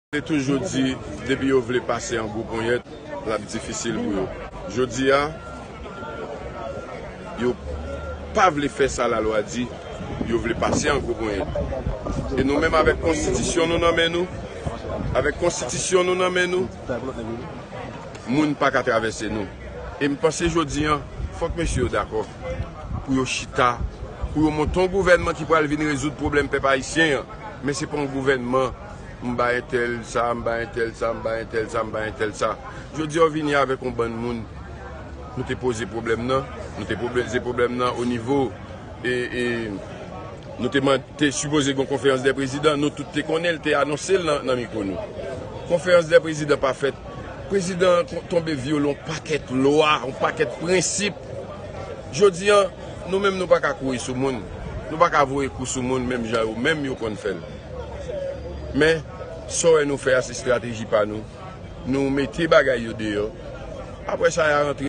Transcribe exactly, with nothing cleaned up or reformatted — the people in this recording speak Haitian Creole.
Te toujou di, depi yo vle pase an gwo ponyèt, l ap difisil pou yo. Jodi a, yo pa vle fè sa lalwa di, yo vle pase an gwo ponyèt. E nou menm avèk konstitisyon nou nan men nou, avèk konstitisyon nou nan men nou, moun pa ka travèse nou. E m panse jodi a, fòk mesye yo dakò pou yo chita, pou yo monte yon gouvènman ki pral vin rezoud pwoblèm pèp ayisyen an. Men se pa yon gouvènman m ba entèl sa, m ba entèl sa, m ba entèl sa, m ba entèl sa. Jodi a, w vini avèk yon bann moun, nou te poze pwoblèm nan, nou te poze pwoblèm nan o nivo, e, e, nou te, te sipoze gen yon konferans dè prezidan, nou tout te konnen l, te anonse l nan, nan mikwo nou. Konferans dè prezidan pa fèt. Prezidan an tonbe vyole yon pakèt lwa, yon pakèt prensip. Jodi a, nou menm nou pa ka kouri sou moun. Nou pa ka voye kou sou moun menm jan yo menm yo konn fè l. Men, sa w wè nou fè a, se estrateji pa nou. Nou mete bagay yo deyò. Apre sa, y a rantre